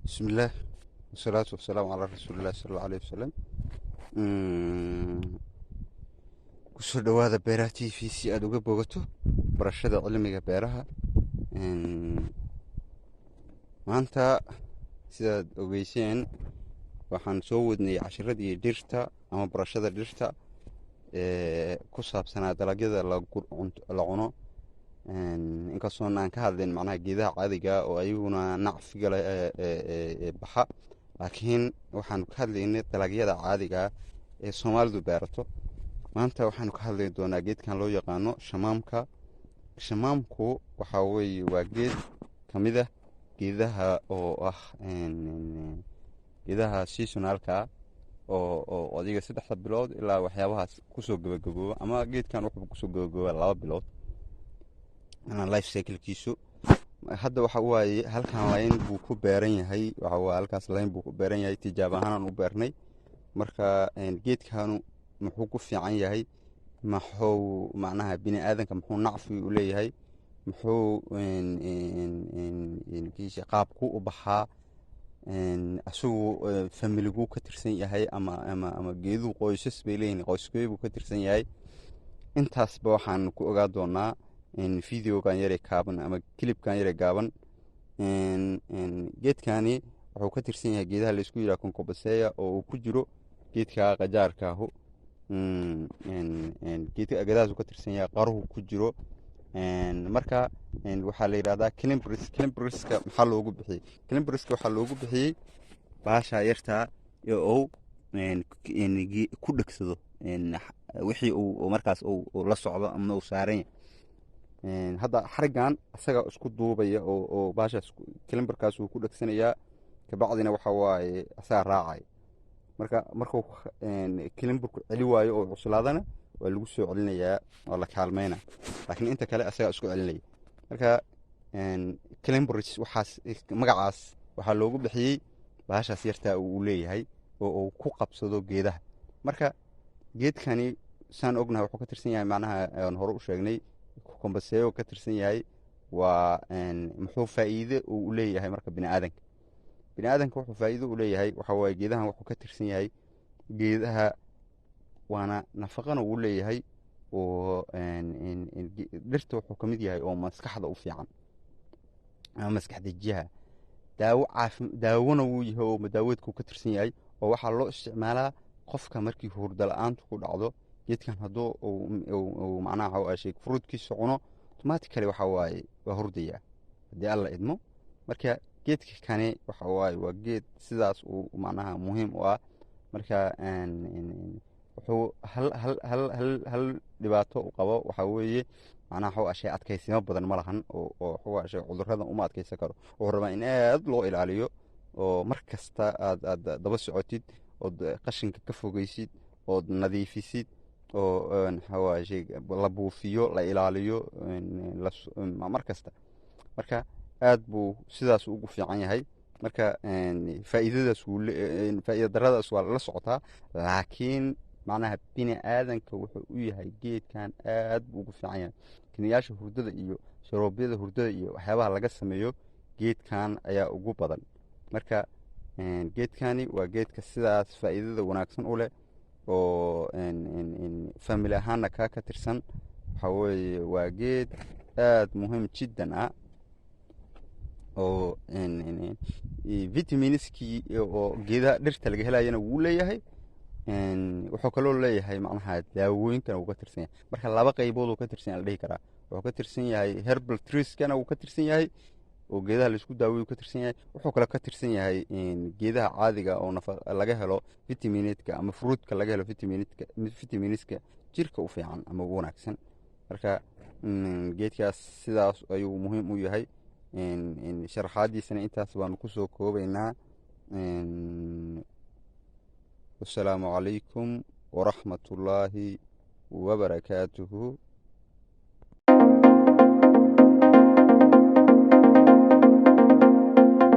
Bismillaah, wasalaatu wasalaamu calaa rasuulillahi sala allahu alayhi wasalam. Kusoo dhawaada Beeraha TV si aada uga bogato barashada cilmiga beeraha. Maanta, sidaad ogeyseen, waxaan soo wadnay cashiradii dhirta ama barashada dhirta ee ku saabsanaa dalagyada la cuno, inkastoona aan ka hadlayn macnaha geedaha caadiga oo ayaguna nacfiga leh ee baxa, laakiin waxaanu ka hadlaynay dalagyada caadiga ee Soomaalidu beerato. Maanta waxaanu ka hadli doonaa geedkan loo yaqaano shamaamka. Shamaamku waxaa weeye waa geed kamid ah geedaha oo ah geedaha seasonalka oo adiga 3da bilood ilaa waxyaabahaas kusoo gabagabooba, ama geedkan wuxuu kusoo gabagabooba 2 bilood life cyclekiisu. Hadda waxa waaye halkan line buu ku beeran yahay, waxa waaye halkaas line buu ku beeran yahay, tijaab ahaan u beernay. Marka geedkanu muxuu ku fiican yahay? Maxuu macnaha bini aadanka muxuu nacfi u leeyahay? Muxuu qaabku u baxaa? Isagu familiguu ka tirsan yahay ama geeduhu qoysas bay leeyihin, qoyskee buu ka tirsan yahay? Intaasba waxaan ku ogaa doonaa videogan yare kaaban ama clipkan yare gaaban. Geedkani wuxuu ka tirsan yahay geedaha laisku yidhaha Cucurbitaceae, oo uu ku jiro geedka qajaarkaahu. Geedahaasuu ka tirsan yahay, qaruhu ku jiro. Marka waxaa la yidhahdaa climbers. Climberska maxaa loogu bixiyey? Climberska waxaa loogu bixiyey baasha yartaa ee uu ku dhegsado wixii uu markaas uu la socdo ama uu saaran yahay. Hadda xarigan isaga isku duubaya oo baashaas climberkaas uu ku dhegsanayaa, kabacdina waxa waaye asaga raacaya. Marka markuu climberku celi waayo oo cuslaadana, waa lagu soo celinayaa oo la kaalmeyna, laakiin inta kale asagaa isku celinaya. Marka climbers waxaas magacaas waxaa loogu bixiyey baashaas yartaa uu leeyahay oo uu ku qabsado geedaha. Marka geedkani, saan ognahay, wuxuu ka tirsan yahay, macnaha aan hore u sheegnay, Cucurbitaceae ka tirsan yahay. Waa muxuu faa'iide uu u leeyahay marka bini aadanka? Bini aadanka wuxuu faa'iido u leeyahay waxa waaye geedahan wuxuu ka tirsan yahay geedaha, waana nafaqana uu leeyahay, oo dhirta wuxuu ka mid yahay oo maskaxda u fiican ama maskax dejiyaha, daawo caafi, daawona wuu yahay oo daaweedku ka tirsan yahay, oo waxaa loo isticmaalaa qofka markii hurdo la-aantu ku dhacdo. Geedkan hadduu uu macnaha waxa shay fruitkiisa cuno, automatically waxa waaye waa hurdayaa haddii Alla idmo. Marka geedka kani waxa waaye waa geed sidaas uu macnaha muhiim u ah. Marka wuxuu hal dhibaato u qabo waxaa weeye, macnaha waxa shay adkaysimo badan ma lahan, oo waxa shay cudurrada uma adkaysan karo. Wuxuu rabaa in aad loo ilaaliyo oo mar kasta aad daba socotid, ood qashinka ka fogeysid, ood nadiifisid, oo waxaa shay la buufiyo, la ilaaliyo mar kasta. Marka aad buu sidaas ugu fiican yahay. Marka faa'iidadaas faa'iida daradaas waa la socotaa, laakiin macnaha bini aadanka wuxuu u yahay geedkan aad buu ugu fiican yahay. Kiniyaasha hurdada iyo sharoobyada hurdada iyo waxyaabaha laga sameeyo geedkan ayaa ugu badan. Marka geedkani waa geedka sidaas faa'iidada wanaagsan u leh, oo family ahaana kaa ka tirsan. Waxa weeye waa geed aad muhiim jiddan ah, oo vitaminskii oo geedaha dhirta laga helayana wuu leeyahay. Wuxuu kaloo leeyahay macnaha daawooyinkana wuu ka tirsan yahay. Marka laba qaybood uu ka tirsan yahay la dhihi karaa: wuxuu ka tirsan yahay herbal treeskana wuu ka tirsan yahay, oo geedaha laisku daaweeyo ka tirsan yahay. Wuxuu kaloo ka tirsan yahay geedaha caadiga oo nafa laga helo vitaminka ama fruitka laga helo vitaminka, vitaminska jirka u fiican ama u wanaagsan. Marka geedkaas sidaas ayuu muhiim u yahay. Sharaxaadiisana intaas baanu kusoo koobaynaa. Wasalaamu calaykum waraxmatullaahi wabarakaatuhu.